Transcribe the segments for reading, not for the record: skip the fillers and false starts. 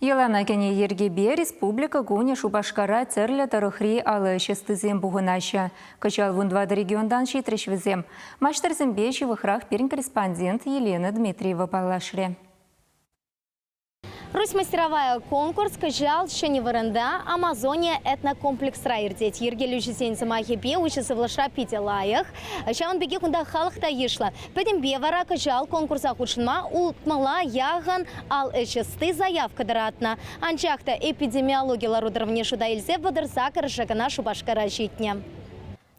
Йӑлана кӗнӗ йӗркепе Республика кунӗ Шупашкара тӗрлӗ тӑрӑхри алӑ ӗҫ ӑстисем пухӑнаҫҫӗ. Кӑҫал вунтӑватӑ регионтан ҫитрӗҫ вӗсем. Маҫтӑрсемпе ҫывӑхрах пирӗн корреспондент Елена Дмитриева паллашрӗ. Русь мастеровая конкурс кӑҫал ҫӗнӗ вырӑнта Амазония этнокомплексра иртет. Йӗркелӳҫӗсен сӑмахӗпе уҫӑ сывлӑшра питӗ лайӑх. Ҫавӑн пекех унта халӑх та йышлӑ. Пӗтӗмпе вара кӑҫал конкурса хутшӑнма ултмӑла яхӑн ал ӗҫ ӑсти заявка тӑратнӑ. Анчах та эпидемиологи лару-тӑрӑвне шута илсе вӑтӑр-сакӑршӗ кӑна Шупашкара ҫитнӗ.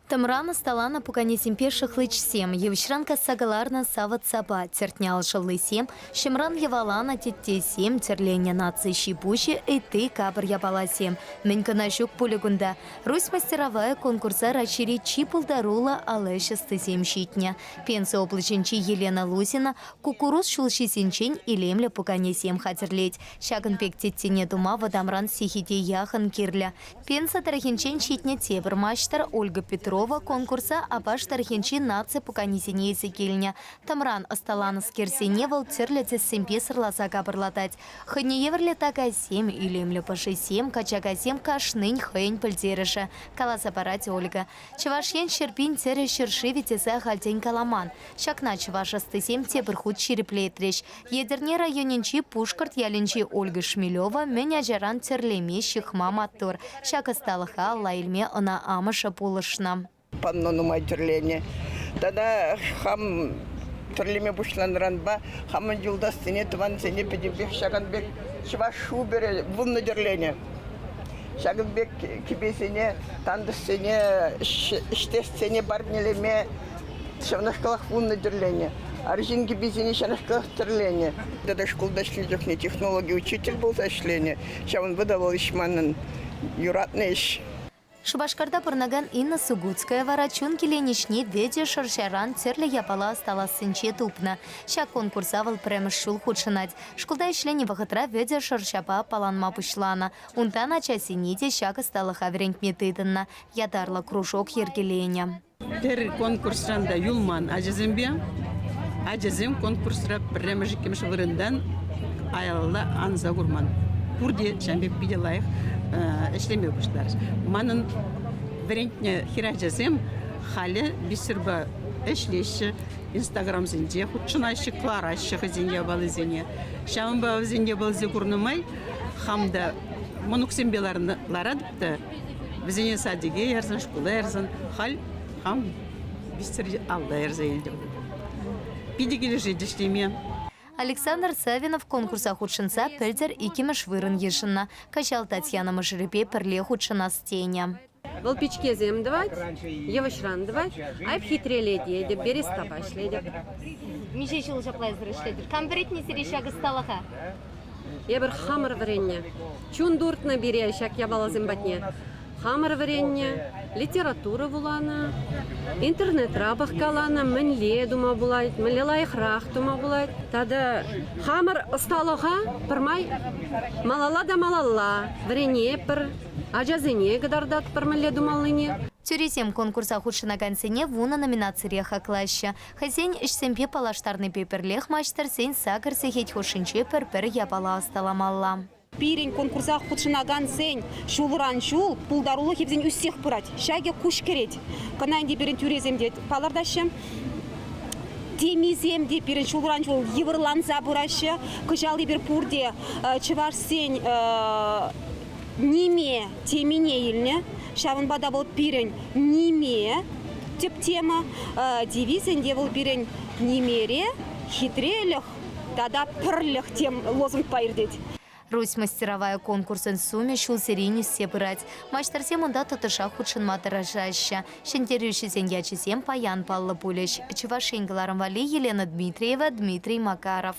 Тӑмран ӑсталанӑ пуканесемпе шӑхличсем, йывӑҫран касса кӑларнӑ савӑт-сапа, тӗртнӗ алшӑллисем, ҫӑмран йӑваланӑ теттесем, тӗрленӗ наци ҫи-пуҫӗ, ытти капӑр япаласем. Мӗн кӑна ҫук пулӗ кунта. Русь мастеровая конкурса Раҫҫейри чи пултаруллӑ ал ӗҫ ӑстисем ҫитнӗ. Пенза облаҫӗнчи Елена Лузина куккурус ҫулҫисенчен илемлӗ пуканесем хатӗрлет. Ҫакӑн пек теттене тума вӑтамран сехете яхӑн кирлӗ. Пенза тӑрӑхӗнчен ҫитнӗ тепӗр маҫтӑр Ольга Петрова конкурса Апаш тӑрӑхӗнчи наци пуканисене илсе килнӗ. Тӑмран ӑсталанӑскерсене вӑл тӗрлӗ тӗссемпе сӑрласа капӑрлатать. Хӑйне евӗрлӗ такасем, илемлӗ пӑшисем, качакасем кашнин хӑйӗн пӗлтерӗшӗ, каласа парать Ольга. Чӑваш Ен ҫӗрпин тӗрӗ ҫӗршывӗ тесе ахальтен каламан. Ҫакна чӑваш ӑстисем тепӗр хут ҫирӗплетрӗҫ. Етӗрне районӗнчи Пушкӑрт ялӗнчи Ольга Шмелева мӗн ачаран тӗрлеме, ҫыхма маттур. Ҫак ӑсталӑха алла илме ӑна амӑшӗ пулӑшнӑ. Панно нумай тӗрленӗ. Тата хам тӗрлеме пуҫланӑранпа хамӑн юлташсене, тӑвансене пӗтӗмпех ҫакӑн пек чӑваш шуперӗ вуннӑ тӗрленӗ. Ҫакӑн пек кӗпесене, тантӑшсене, ӗҫтешсене парнелеме ҫавнашкалах вуннӑ тӗрленӗ. Арҫын кӗписене ҫавнашкалах тӗрленӗ. Тата шкулта ӗҫленӗ чухне технологи учитель пулса ӗҫленӗ. Ҫавӑнпа та вӑл ӗҫ манӑн юратнӑ ӗҫ. Шупашкарта пурӑнакан Инна Сугутская вара чун киленӗҫне вӗтӗ шӑрҫаран тӗрлӗ япала ӑсталассинче тупнӑ. Ҫак конкурса вӑл пӗрремӗш ҫул хутшӑнать. Шкулта ӗҫленӗ вӑхӑтра вӗтӗ шӑрҫапа аппаланма пуҫланӑ. Унтан ачасене те ҫак ӑсталӑха вӗрентме тытӑннӑ, ятарлӑ кружок йӗркеленӗ. Пӗр конкурсран та юлман ачасемпе. Ачасем конкурсра пӗрремӗш-иккӗмӗш вырӑнтан аялалла анса курман. Пурте ҫавӑн пек питӗ лайӑх ӗҫлеме пуҫларӗҫ. Манӑн вӗрентнӗ хӗрачасем халӗ бисерпа ӗҫлеҫҫӗ, инстаграмсенче хутшӑнаҫҫӗ, кӑлараҫҫӗ хӑйсен япалисене. Ҫавӑнпа вӗсен япалисене курнӑ май хам та мӑнуксемпе ларатӑп та Вӗсене садике ярсан, шкула ярсан, халь хам бисер алла ярса илтӗм. Питӗ килӗшет ӗҫлеме. Александр Савинов конкурса хутшӑнса пӗлтӗр иккӗмӗш вырӑн йышӑннӑ. Кӑҫал Татьяна мӑшӑрӗпе пӗрле хутшӑнас тенӗ. Вӑл пичкесем тӑвать, йывӑҫран тӑвать, айӑп хитрелететӗп, берестапа ӗҫлетӗп. Миҫе ҫул ҫапла эсир ӗҫлетӗр? Кам вӗрентнӗ сире ҫак ӑсталӑха? Эпир хамӑр вӗреннӗ. Чун туртнӑ пире ҫак япаласем патне. Хамӑр вӗреннӗ, литература вуланӑ, интернетра пӑхкаланӑ, мӗнле тума пулать, мӗнле лайӑхрах тума пулать. Тата хамӑр ӑсталӑха пӗрмай малалла та малалла вӗренетпӗр, ачасене кӑтартатпӑр мӗнле тумаллине. Тӳресем конкурса хутшӑнакансене вунӑ номинацире хаклаҫҫӗ. Хӑйсен ӗҫсемпе паллаштарнипе пӗрлех маҫтӑрсен сакӑр сехет хушшинче пӗр-пӗр япала ӑсталамалла. Пирӗн конкурса хутшӑнакансен ҫулран-ҫул пултарулӑхӗ вӗсен ӳссех пырать. Ҫакӑ куҫ кӗрет. Кӑна ӗнтӗ пирӗн тӳресем те палӑртаҫҫӗ. Темисем те пирӗн ҫулран-ҫул йывӑрланса пыраҫҫӗ. Кӑҫал эпир пурте чӑвашсен ниме темине илнӗ. Ҫавӑнпа та вӑл пирӗн ниме тӗп тема. Девиз ӗнтӗ вӑл пирӗн нимере хитрелӗх тата пӗрлӗх тем лозунгпа иртет. Русь мастеровая конкурсӑн сумӗ ҫулсерен ӳссе пырать. Маҫтӑрсем унта тӑтӑшах хутшӑнма тӑрӑшаҫҫӗ. Ҫӗнтерӳҫӗсен ячӗсем паян паллӑ пулӗҫ. Чӑваш Ен кӑларӑм валли Елена Дмитриева, Дмитрий Макаров.